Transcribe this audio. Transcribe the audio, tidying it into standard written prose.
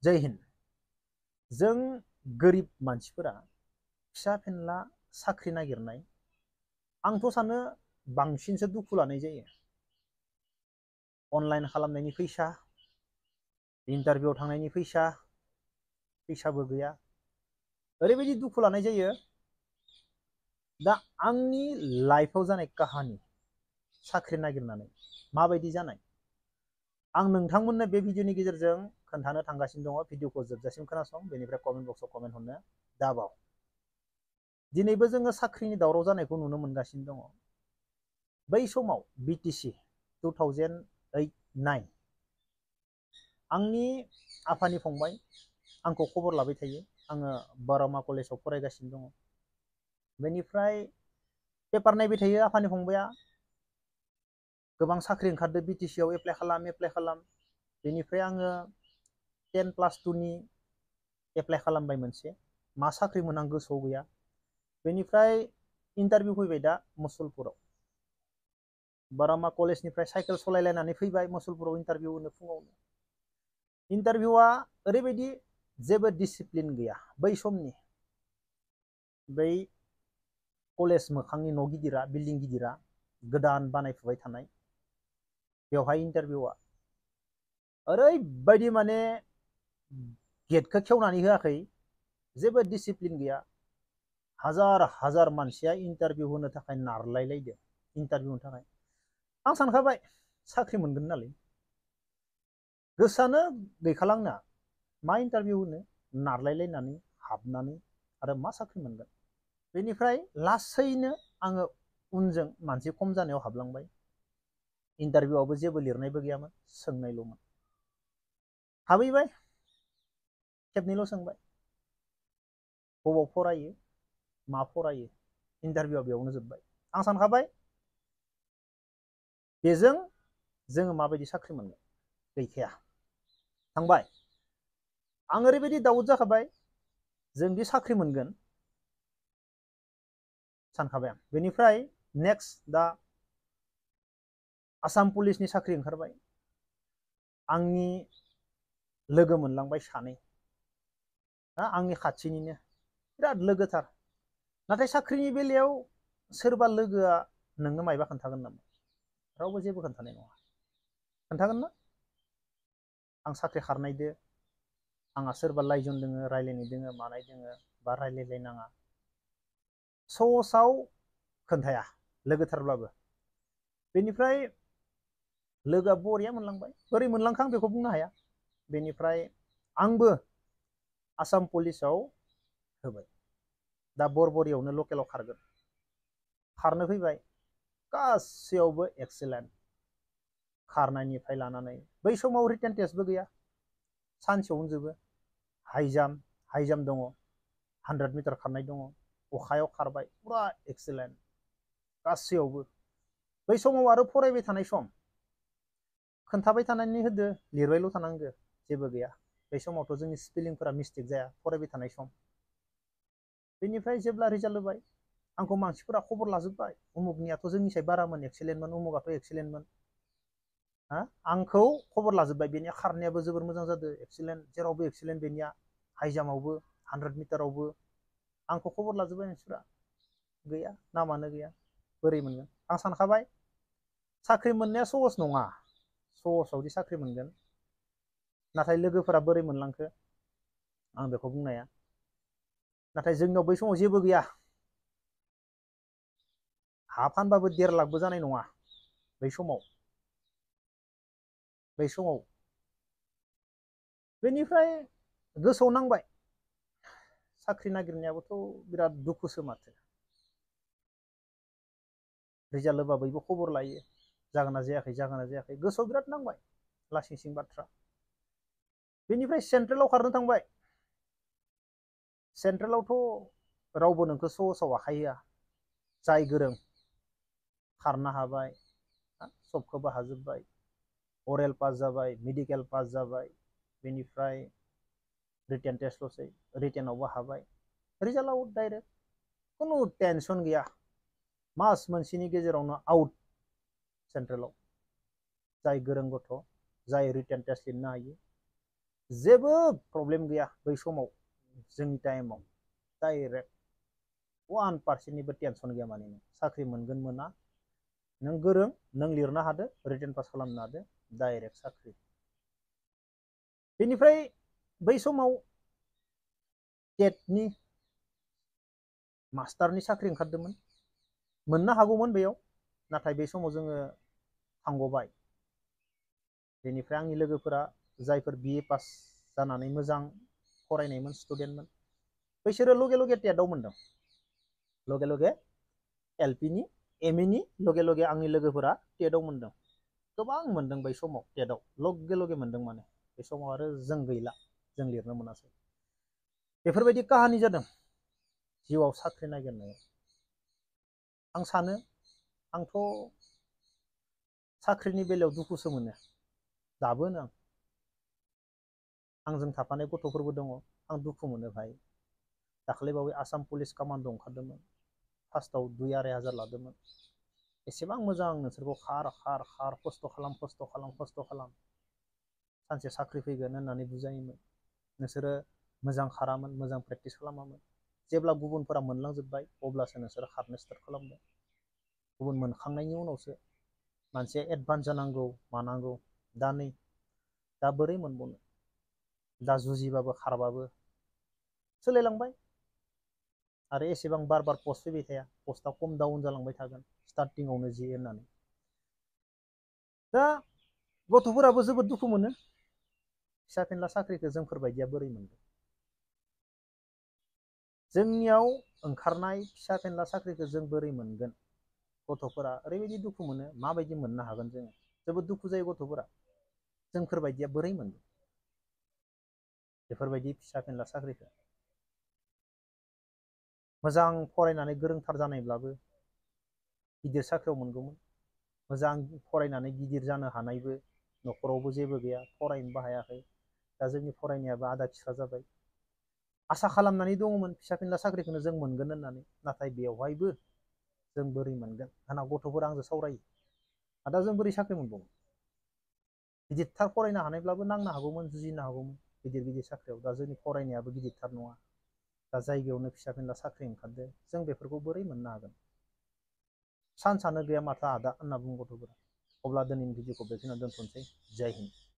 जय हिन्द। जों गोरिब मानसिफोरा फिसा फेनला साख्रि नागिरनाय आंथ' सानो बांसिनसो दुखु लानाय जायो। अनलाइन खालामनायनि फैसा, इन्टारभिउ थांनायनि फैसाबो गैया, ओरैबायदि दुखु लानाय जायो। दा आंनि लाइफआव जानाय काहानि साख्रि नागिरनानै माबायदि जानाय आं नोंथांमोननो बे भिडिअनि गेजेरजों खोन्थानो थांगासिनो दङ। भिडिअखौ जोबजासिम खोनासं, बेनिफ्राय कमेन्ट बक्सआव कमेन्ट हरनो दाबाव। दिनैबो जोङो साख्रिनि दावराव जानायखौ नुनो मोनगासिनो दङ। बै समाव बिटिसि 2008-9 आंनि आफानि फंबाय आंखौ खबर लाबाय थायो। आङो बारामा कलेजाव फरायगासिनो दङ। बेनिफ्राय पेपार नायबाय थायो आफानि फंबाया, गोबां साख्रि ओंखारदो बिटिसिआव, एप्लाइ खालाम। बेनिफ्राय आङो 10+2नि एप्लाइ खालामबाय मोनसे, मा साख्रिमोन आं गोसोआव गैया। बेनिफ्राय इन्टारभिउ फैबाय दा मुसलपुराव। बारामा कलेजनिफ्राय साइकेल सलायलायनानै फैबाय मुसलपुराव इन्टारभिउ होनो फुङावनो। इन्टारभिउआ ओरैबायदि जेबो डिसिप्लिन गैया। बै समनि बै कलेज मोखांनि न' गिदिरा, बिल्डिं गिदिरा गोदान बानायफुबाय थानाय, बेवहाय इन्टारभिउआ ओरैबायदि माने गेटखौ खेवनानै होआखै, जेबो डिसिप्लिन गैया। हाजार मानसिया इन्टारभिउ होनो थाखाय नारलायलायदो। इन्टारभिउ होनो थाखाय आं सानखाबाय साख्रि मोनगोन नालाय, गोसोआनो गैखालांना मा इन्टारभिउ होनो, नारलायलायनानै हाबनानै आरो मा साख्रि मोनगोन। बेनिफ्राय लासैनो आङो उनजों मानसि खम जानायाव हाबलांबाय। इन्टारभिउआवबो जेबो लिरनायबो गैयामोन, सोंनायल'मोन। हाबहैबाय, खेबनैल' सोंबाय, बबाव फरायो, मा फरायो, इन्टारभिउआ बेयावनो जोब्बाय। आं सानखाबाय बेजों जोङो माबायदि साख्रि मोनगोन, गैखाया। थांबाय, आं ओरैबायदि दाउट जाखाबाय जोंदि साख्रि मोनगोन सानखाबाय आं। बेनिफ्राय नेक्स्ट दा आसाम पुलिसनि साख्रि ओंखारबाय। आंनि लोगो मोनलांबाय सानै, आंनि खाथिनिनो बिराद लोगोथार। नाथाय साख्रिनि बेलायाव सोरबा लोगोआ नोंनो मायबा खोन्थागोन नामा? रावबो जेबो खोन्थानाय नङा। खोन्थागोन ना आं साख्रि खारनायदो, आंहा सोरबा लाइजन दोङो, रायलायनाय दोङो, मानाय दोङो, बा रायलायलायनाङा, सहसाव खोन्थाया लोगोथारब्लाबो। बेनिफ्राय लोगोआ बरिया मोनलांबाय। बोरै मोनलांखो आं बेखौ बुंनो हाया। बेनिफ्राय आंबो आसाम पुलिसाव होबाय। दा बरबरियावनो लकेलाव खारगोन। खारनो फैबाय, गासैयावबो एक्सेलेन्ट। खारनायनिफ्राय लानानै बै समाव रिटेन टेस्टबो गैया, सानसेयावनो जोबो। हाइ जाम्प दङ, 100 मिटार खारनाय दङ, अखायाव खारबाय, पुरा एक्सेलेन्ट गासैयावबो। बै समाव आरो फरायबाय थानाय सम, खोन्थाबाय थानानै होदो, लिरबायल' थानांगो, जेबो गैया। बै समावथ' जोंनि स्पेलिंफोरा मिस्टेक जाया, फरायबाय थानाय सम। बेनिफ्राय जेब्ला रिजाल्ट होबाय, आंखौ मानसिफोरा खबर लाजोब्बाय, उमुगनियाथ' जोंनिसाय बारामोन, एक्सेलेन्टमोन, उमुगाथ' एक्सेलेन्टमोन। आंखौ खबर लाजोब्बाय, बेनिया खारनायाबो जोबोर मोजां जादों, एक्सेलेन्ट, जेरावबो एक्सेलेन्ट बेनिया, हाइ जाम्पआवबो 100 मिटारावबो। आंखौ खबर लाजोब्बाय मानसिफ्रा। गैया, नामानो गैया, बोरै मोनगोन। आं सानखाबाय साख्रि मोननाया सहस नङा, सहसावदि साख्रि मोनगोन। नाथाय लोगोफोरा बोरै मोनलांखो आं बेखौ बुंनो हाया। नाथाय जोंनियाव बै समाव जेबो गैया। हा फानबाबो 1.5 लाखबो जानाय नङा बै समाव। बेनिफ्राय गोसोआव नांबाय, साख्रि नागिरनायाबोथ' बिराद दुखुसो माथो। रिजाल्ट होबा बयबो खबर लायो, जागोन ना जायाखै, गोसोआव बिराद नांबाय, लासिं सिं बाथ्रा। बेनिफ्राय सेन्ट्रेलाव खारनो थांबाय। सेन्ट्रेलावथ' रावबो नोंखौ सहसाव आखाइ होआ। जाय गोरों खारनो हाबाय, सबखौबो हाजोब्बाय, अरेल पास जाबाय, मेडिकेल पास जाबाय, बेनिफ्राय रिटेन टेस्टल'सै, रिटेनावबो हाबाय, रिजाल्टआव डाइरेक्ट, खुनु टेनसन गैया, मास मोनसेनि गेजेरावनो आउट सेन्ट्रेलाव। जाय गोरों गथ', जाय रिटेन टेस्ट लिरनो हायो, जेबो प्रब्लेम गैया बै समाव जोंनि टाइमाव डाइरेक्ट 1%निबो टेनसन गैया माने साख्रि मोनगोन मोना नों गोरों नों लिरनो हादो रिटेन पास खालामनो हादो डाइरेक्ट साख्रि बेनिफ्राय बै समाव टेटनि मास्टारनि साख्रि ओंखारदोंमोन मोननो हागौमोन बेयाव नाथाय बे समाव जोङो थांगबाय बेनिफ्राय आंनि लोगोफोरा जायफोर बिए पास जानानै मोजां फरायनायमोन स्टुडेन्टमोन बैसोरो लगे लगे टेटआव मोनदों लगे लगे एलपिनि एमइनि लगे लगे आंनि लोगोफोरा टेटआव मोनदों गोबां मोनदों बै समाव टेटआव लगे लगे मोनदों माने बे समाव आरो जों गैला जों लिरनो मोनासै बेफोरबायदि काहानि जादों जिउआव साख्रि नागिरनायाव आं सानो आंथ' साख्रिनि बेलायाव दुखुसो मोनो दाबो आं आंजों थाफानाय गथ'फोरबो दङ आं दुखु मोनो भाई दाखालिबावै आसाम पुलिस कामान्ड' ओंखारदोंमोन फार्स्टआव 2,500 लादोंमोन एसेबां मोजां नोंसोरखौ खार खार खार खस्थ' खालाम खस्थ' खालाम खस्थ' खालाम सानसे साख्रि फैगोन होननानै बुजायोमोन नोंसोरो मोजां खारामोन मोजां प्रेक्टिस खालामामोन जेब्ला गुबुनफोरा मोनलांजोब्बाय अब्लासो नोंसोरो खारनो स्टार्ट खालामबाय गुबुन मोनखांनायनि उनावसो मानसिया एडभान्स जानांगौ मानांगौ दा नै दा बोरै मोनबावनो दा जुजिबाबो खारबाबो सोलायलांबाय आरो एसेबां बार बार पस्ट फैबाय थाया पस्टआ खम डाउन जालांबाय थागोन स्टार्टिंआवनो जि होननानै दा गथ'फोराबो जोबोद दुखु मोनो फिसा फेनला साख्रिखौ जोंफोरबायदिया बोरै मोनगोन जोंनियाव ओंखारनाय फिसा फेनला साख्रिखौ जों बोरै मोनगोन गथ'फोरा ओरैबायदि दुखु मोनो माबायदि मोननो हागोन जोङो जोबोद दुखु जायो गथ'फोरा जोंफोरबायदिया बोरै मोनगोन बेफोरबायदि फिसा फेनला साख्रिखौ मोजां फरायनानै गोरोंथार जानायब्लाबो गिदिर साख्रियाव मोनगौमोन मोजां फरायनानै गिदिर जानो हानायबो न'खरावबो जेबो गैया फरायनोबो हायाखै दा जोंनि फरायनायाबो आदा खिथ्रा जाबाय आसा खालामनानै दङमोन फिसा फेनला साख्रिखौनो जों मोनगोन होननानै नाथाय बेवहायबो जों बोरै मोनगोन होनना गथ'फोरा आंजों सावरायो दा जों बोरै साख्रि मोनबावगोन गिदिरथार फरायनो हानायब्लाबो नांनो हागौमोन जुजिनो हागौमोन गिदिर गिदिर साख्रियाव दा जोंनि फरायनायाबो गिदिरथार नङा दा जायगायावनो फिसा फेनला साख्रि ओंखारदों जों बेफोरखौ बोरै मोननो हागोन चान्सआनो गैया माथो आदा होनना बुङो गथ'फोरा अब्ला दिनैनि भिडिअखौ बेखिनियाव दोनथ'नोसै जय हिन्द